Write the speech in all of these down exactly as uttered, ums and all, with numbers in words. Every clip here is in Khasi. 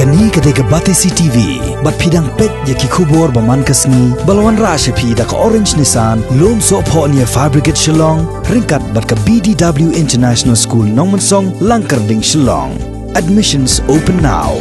Kane ka dei ka Batesi T V, bad phi dang peit ïa ki khubor ba man ka sngi, ba la wanrah sha phi da ka Orange Nissan, Lumsohphoh near Fire Brigade Shillong, ryngkat bad ka B D W International School Nongmensong, Langkyrding, Shillong. Admissions open now.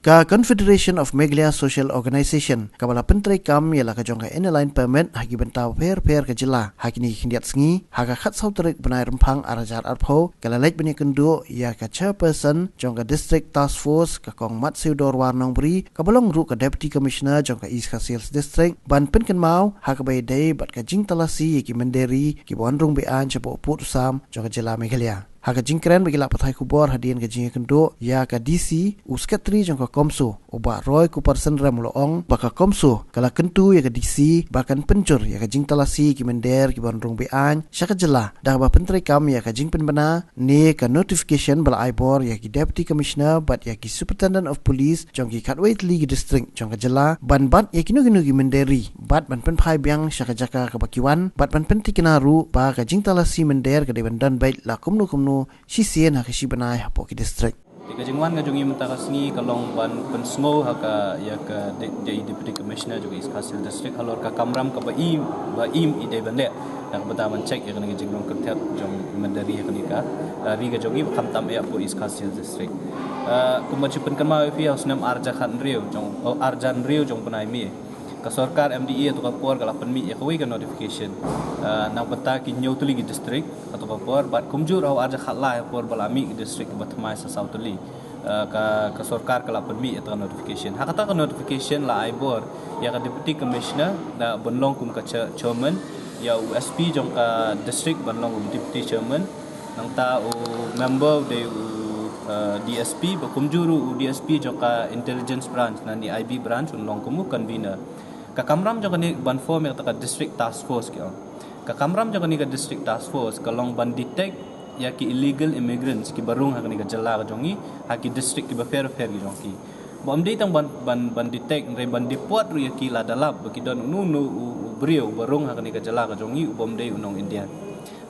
Ka Confederation of Meghalaya Social Organization kaba la pyntreikam ïa la ka jong ka Inner Line Permit ha ki bynta bapher bapher ka jylla ha kine ki khyndiat sngi, ha ka khatsaw tarik bnai Rymphang ar hajar arphew, ka la leit ban ïakynduh ïa ka Chairperson jong ka District Task Force, ka Kong Matsiewdor War Nongbri, kaba long ruh ka Deputy Commissioner jong ka East Khasi Hills District, ban pynkynmaw ha kaba ïadei bad ka jingtalasi ïa ki mynder ri kiba wan rung be-aiñ shapoh u pud u sam jong ka jylla Meghalaya. Ha ka jingkren bad ki lad pathai khubor hadien ka jingïakynduh ïa ka D C, u Secretary jong ka CoMSO, u Bah Roy Kupar Synrem, u la ong ba ka CoMSO ka la kyntu ïa ka D C ba kan pynjur ïa ka jingtalasi ki mynder kiba wan rung be-aiñ sha ka jylla, da kaba pyntreikam ïa ka jingpynbna ne ka notification ba la ai bor ïa ki Deputy Commissioner bad ïa ki Superintendent of Police jong ki khatwei tylli ki district jong ka jylla, ban bat ïa kino kino ki mynder ri, bad ban pynphai biang sha ka jaka kaba ki wan, bad ban pynthikna ruh ba ka jingtalasi mynder ka dei ban don beit la kumno kumno shisien ha ka shi bnai hapoh ki district. Te ka jingwan ka jong ngi mynta ka sngi ka long ban pynsngew ha ka, ïa ka de-, de-, Deputy Commissioner jong East Khasi Hills District halor ka kamram kaba i, ba i, i dei ban leh na ka bynta ban check ïa kane ka jingrung kyrthiat jong mynder ri ha kane ka, uh, ri ka jong ngi, ba khamtam ïa hapoh East Khasi Hills District. Uh, kumba ju pynkynmaw ïa phi, ha u snem ar hajar khathynriew jong, oh, ar hajar hynriew jong u bnai May, ka sorkar M D A ha kato ka por ka la pynmih ïa kawei ka notification, uh, na ka bynta ki hynñiew tylli ki district ha kato ka por, bad kumjuh ruh ha u ar hajar khatlai ha ka por ba la mih ki district kiba thymmai sa saw tylli. Uh, ka, ka sorkar ka la pynmih ïa kata ka notification. Ha kata ka notification la ai bor ïa ka Deputy Commissioner, uh, ban long kum ka chair-, chairman, ïa u S P jong ka district ban long kum Deputy Chairman, nangta u member u dei u, uh, D S P, bad kumjuh ruh u D S P jong ka Intelligence Branch lane I B Branch un long kum u convener. Ka kamram jong kane ban form ïa kata ka District Task Force ki ong. Ka kamram jong kane ka District Task Force ka long ban detect ïa ki illegal immigrants kiba rung ha kane ka jylla ka jong ngi, ha ki district kiba pher pher ki jong ki. Ba ym dei tang ban, ban, ban detect, hynrei ban deport ruh ïa ki lada lap ba ki don uno uno u, u briew ba rung ha kane ka jylla ka jong ngi uba ym dei u nong India.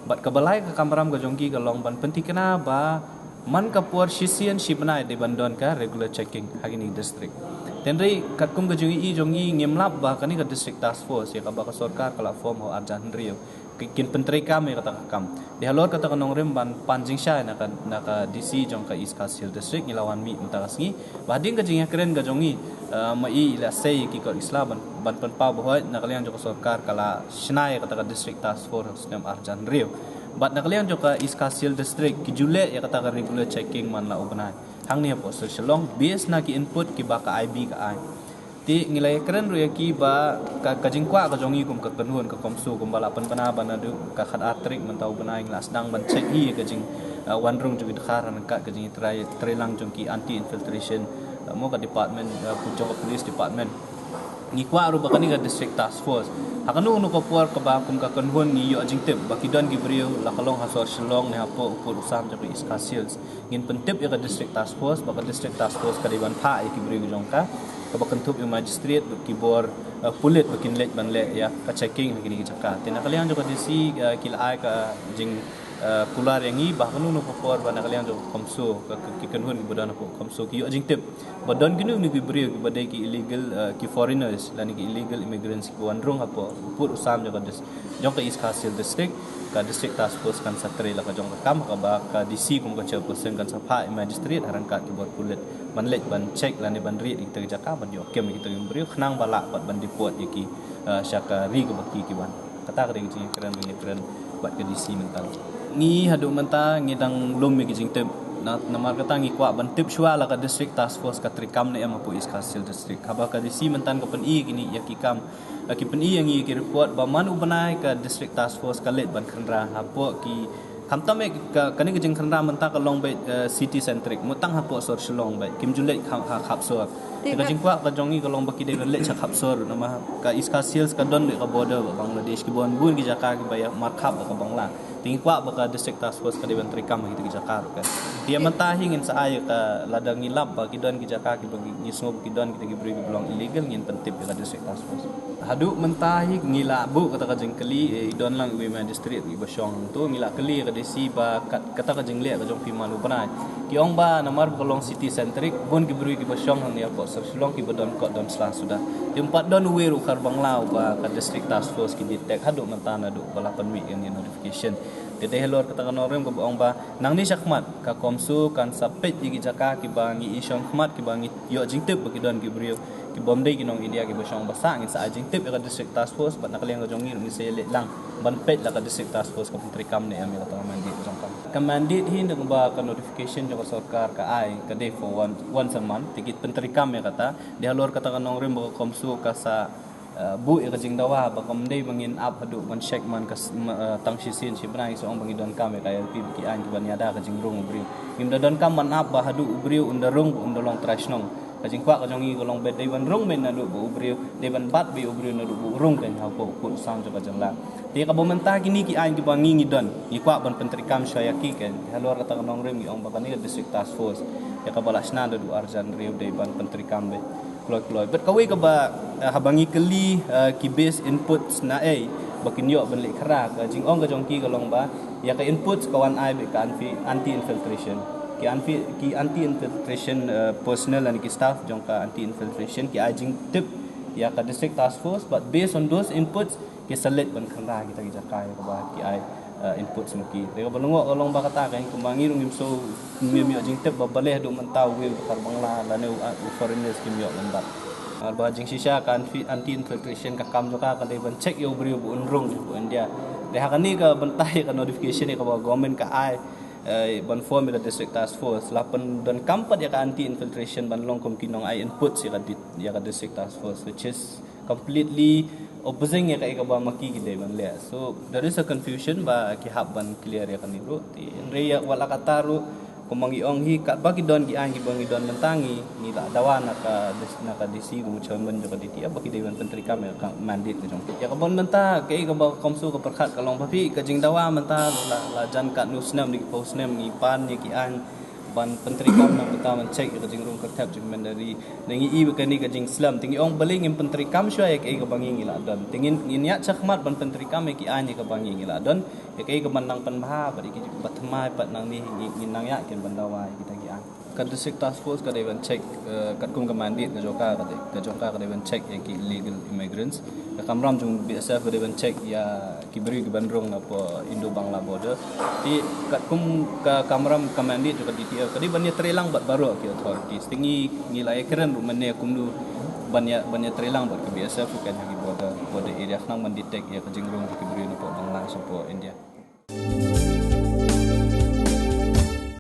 Bad kaba lai ka kamram ka jong ki ka long ban pynthikna ba man ka por shisien shi bnai dei ban don ka regular checking ha kine ki district. Te hynrei katkum ka jingïohi jong ngi, ngim lap ba kane ka District Task Force ïa kaba ka sorkar ka la form ha u ar hajar hynriew, ki, kin pyntreikam ïa kata ka kam. Te halor kata ka nongrim ban pan jingshai na ka, na ka D C jong ka East Khasi Hills District, ngi la wan mih mynta ka sngi. Ba hadien ka jingïakren ka jong ngi, uh, ma i la sei ïa ki kot ki sla ban, ban pynpaw ba hooid na ka liang jong ka sorkar ka la shna ïa kata ka District Task Force ha u snem ar hajar hynriew. Bad na ka liang jong ka East Khasi Hills District ki ju leh ïa kata ka regular checking man la u bnai hangne hapoh sor Shillong, based na ki input kiba ka I B ka ai. Te ngi la ïakren ruh ïa ki ba ka, ka jingkwah ka jong ngi kum ka kynhun ka CoMSO kumba la pynbna ba naduh ka khat ar tarik mynta u bnai ngi la sdang ban check hi ïa ka jing, uh, wan rung jong ki dkhar ryngkat ka jingïatreilang jong ki anti infiltration, uh, mo ka department, uh, jong ka police department. Ngi kwah ruh ba kane ka District Task Force ha kano kano ka por kaba kum ka kynhun ngi ïoh jingtip ba ki don ki briew la ka long ha sor Shillong ne hapoh u pud u sam jong ka East Khasi Hills, ngin pyntip ïa ka District Task Force, ba ka District Task Force ka dei ban phah ïa ki briew ki jong ka, kaba kynthup ïa u magistrate bad ki bor, uh, pulit ba kin leit ban leh ïa ka checking ha kine ki jaka. Te na ka liang jong ka D C, uh, ki la ai ka jing, uh, kular ïa ngi ba ha kano kano ka por ba na ka liang jong ka CoMSO, ka, ka, ki kynhun kiba don hapoh CoMSO ki ïoh jingtip ba don kino kino ki briew kiba dei ki illegal, uh, ki foreigners lane ki illegal immigrants kiba wan rung hapoh u pud u sam jong ka dis-, jong ka East Khasi Hills District, ka District Task Force kan sa trei la ka jong ka kam, kaba ka D C kum ka chairperson kan sa phah ïa magistrate ha ryngkat ki bor pulit ban leit ban check lane ban ried ïa kita ki jaka ban ïoh kem ïa kita ki briew khnang ba lah pat ban deport ïa ki, uh, sha ka ri kaba ki, ki wan. Kata ka dei ka jingïakren ba ngi ïakren bad ka D C mynta. Ngi haduh mynta ngi dang lum ïa ki jingtip. Na, namar kata ngi kwah ban tip shuwa la ka District Task Force ka treikam ne em hapoh East Khasi Hills District. Haba ka D C mynta ka pyni kine ïa ki kam, la ki pyni ïa ngi ïa ki report ba man u bnai ka District Task Force ka leit ban khynra hapoh ki, khamtam eh ka, kane ka jingkhynra mynta ka long beit, eh, city centric, mut tang hapoh sor Shillong beit, kim ju leit ha, ha khap sor. Te ka jingkwah ka jong ngi ka long ba ki dei ban leit sha khap sor, namar ka East Khasi Hills ka don beit ka border bad Bangladesh, kiba wan bun ki jaka kiba ïa markhap bad ka Bangla. Te ngi kwah ba ka District Task Force ka dei ban treikam ha kita ki jaka ruh kan. Te ïa mynta hi ngin sa ai ka, lada ngi lap ba ki don ki jaka kiba ngi, ngi sngew ba ki don kita ki briew kiba long illegal, ngin pyntip ïa ka District Task Force. Haduh mynta hi ngi la buh kata ka jingkylli, eh, i don lang iwei i magistrate iba shong hangto, ngi la kylli ïa ka D C ba kat, kata ka jingleh ka jong phi man u bnai. Ki ong ba namar ba ka long city centric, bun ki briew kiba shong hangne ha Port Shillong kiba don kot don sla suda. Te ym pat don uwei ruh u Kharbangla uba ka District Task Force ki detect haduh mynta naduh ba la pynmih ïa kane ka notification. Te dei halor kata ka nongrim kaba ong ba nangne shakhmat ka CoMSO kan sa peit ïa ki jaka kiba ngi i shong khmat kiba ngi ïoh jingtip ba ki don ki briew kibym dei ki nong India kiba shong ba sah, ngin sa ai jingtip ïa ka District Task Force bad na ka liang ka jong ngi ruh ngin sa ïaleh lang ban peit la ka District Task Force ka pyntreikam ne em ïa kata ka mandate ka jong ka. Ka mandate hi na kaba ka notification jong ka sorkar ka ai ka dei for one, once a month, te ki pyntreikam ïa kata. Dei halor kata ka nongrim ba ka CoMSO ka sa, eh, buh ïa ka jingdawa ba kam dei ba ngin ap haduh ban check man ka s-, ma-, eh, tang shisien shi bnai, ngi sa ong ba ngi donkam ïa ka I L P ba ki aiñ kiban ïada ka jingrung u briew. Ngim da donkam ban ap ba haduh u briew un da rung ba un da long trai shnong. Ka jingkwah ka jong ngi ka long ba dei ban rung mynta naduh ba u briew, dei ban bat ba u briew naduh ba u rung kan ha u kut u sam jong ka jylla. Te kaba mynta kine ki aiñ kiba ngi ngi don, ngi kwah ban pyntreikam shuwa ïa ki kan. Halor kata ka nongrim ngi ong ba kane ka District Task Force ïa kaba la shna da u Arjan Riew dei ban pyntreikam beit kloi kloi. Bad kawei kaba, eh, haba ngi kylli, eh, ki base inputs na ei ba kin ïoh ban leh khara, ka jingong ka jong ki ka long ba ïa ka inputs ka wan ai beit ka anti, anti infiltration. Ki anti, ki anti infiltration, eh, personnel lane ki staff jong ka anti infiltration ki ai jingtip ïa ka District Task Force, but based on those inputs ki sa leit ban kynra kita ki jaka ïa kaba ki ai, eh, inputs ma ki. Te kaba lyngngoh ka long ba kata ka, kumba ngi ruh ngim shu, ngim ïoh jingtip ba balei haduh mynta uwei u Kharbangla lane u, u foreigners kim ïoh ban bat. Namar ba jingshisha ka anti, anti infiltration ka kam jong ka ka dei ban check ïa u briew ba un rung sha India. Te ha kane ka bynta ïa ka notification ïa kaba government ka ai, eh, ban form ïa ka District Task Force, la pyndonkam pat ïa ka anti infiltration ban long kum ki nong ai inputs ïa ka di-, ïa ka District Task Force, which is completely opposing ïa kaei kaba ma ki ki dei ban leh. So there is a confusion ba ki hap ban clear ïa kane ruh. Te hynrei ïa wat la katta ruh, kumba ngi ong hi, katba ki don ki aiñ kiba ngi don mynta ngi, ngi la dawa na ka dis-, na ka D C bad u chairman jong ka D T F ba ki dei ban pyntreikam ïa ka mandate ka jong ki. Ïa kaba mynta kaei kaba CoMSO ka pyrkhat ka long ba phi ka jingdawa mynta la, la jan katno snem, dei ki phew snem ngi pan ïa ki aiñ ban pyntreikam na ka bynta ban check ïa ka jingrung kyrthep jong ki mynder ri. Te ngi i ba kane ka jingslem, te ngi ong balei ngim pyntreikam shuwa ïa kaei kaba ngi ngi la don. Te ngin, ngin ïaid shakhmat ban pyntreikam ïa ki aiñ ïa kaba ngi ngi la don. Ïa kaei kaban nang pynbha bad ïa ki ba thymmai pat nangne ngi, ngin nang ïaid kin ban dawa ïa kita ki aiñ. Ka District Task Force ka dei ban check, eh, katkum ka mandate ka jong ka, ka dei, ka jong ka ka dei ban check ïa ki illegal immigrants. Ka kamram jong B S F ka dei ban check ïa ki briew kiban rung na poh Indo-Bangla border. Te katkum ka kamram ka mandate jong ka D T F ka dei ban ïatreilang bad baroh ki authorities. Te ngi, ngi la ïakren ruh mynne kumno ban ïa, ban ïatreilang bad ka B S F ruh kan ha ki border, border area khnang ban detect ïa ka jingrung jong ki briew na poh Bangla sha poh India.